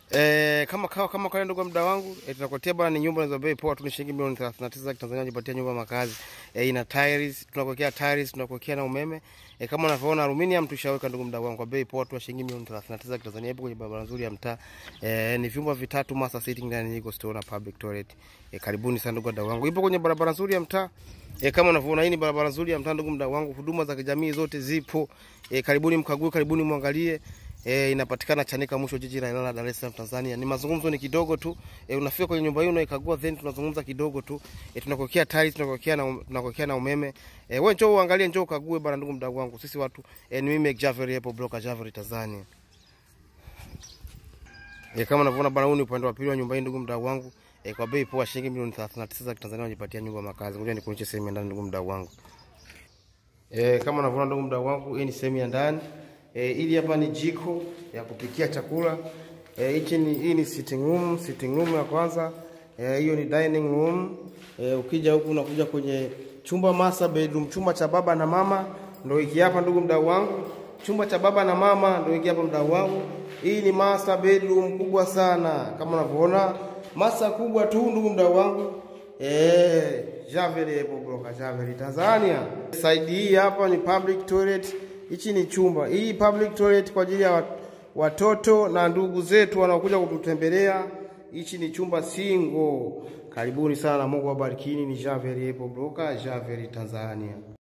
Kama ndugu mda wangu, tunakuletea bwana ni nyumba za bei poa tu, ni shilingi milioni 39 za Tanzania, jipatia nyumba makazi. Ina tiles, tunakuwekea tiles, tunakuwekea na umeme. Kama unavyoona aluminium tushaweka ndugu mda wangu kwa bei poa tu shilingi milioni 39 za Tanzania. Ipo kwenye barabara nzuri ya mtaa. Ni vyumba vitatu, master sitting ndani iko store na public toilet. Karibuni sana ndugu mda wangu. Ipo kwenye barabara nzuri ya mtaa. Kama unavyoona hii ni barabara nzuri ya mtaa ndugu mda wangu. Huduma za kijamii zote zipo. Karibuni mkague, karibuni muangalie. Inapatikana Chanika mwisho jiji la Ilala, Dar es Salaam, Tanzania. Ni mazungumzo ni kidogo tu. Unafika kwenye nyumba hii unaikagua, then tunazungumza kidogo tu. Tunakuwekea tiles, tunakuwekea na umeme. Wewe njoo uangalie, njoo ukague bana ndugu mdau wangu. Sisi watu ni mimi Javeri hapo broker Javeri Tanzania. Kama unavyoona bana, huu ni upande wa pili wa nyumba hii ndugu mdau wangu. Kwa bei poa shilingi milioni 39 za Tanzania unajipatia nyumba makazi. Ngoja nikuonyeshe sehemu ya ndani ndugu mdau wangu. Kama unavyoona ndugu mdau wangu, hii ni sehemu ya ndani. Hili hapa ni jiko ya kupikia chakula. Hii ni sitting room ya kwanza. Hiyo ni dining room. Ukija huku unakuja kwenye chumba master bedroom, chumba cha baba na mama ndio hiki hapa ndugu mdau wangu. Chumba cha baba na mama ndio hiki hapa mdau wangu. Hii ni master bedroom kubwa sana kama unavyoona, master kubwa tu ndugu mdau wangu. Javeri hapo broker Javeri Tanzania. Side hii hapa ni public toilet. Hichi ni chumba. Hii public toilet kwa ajili ya watoto na ndugu zetu wanaokuja kututembelea. Hichi ni chumba single. Karibuni sana, Mungu awabarikini. Ni Javeri hapo broker Javeri Tanzania.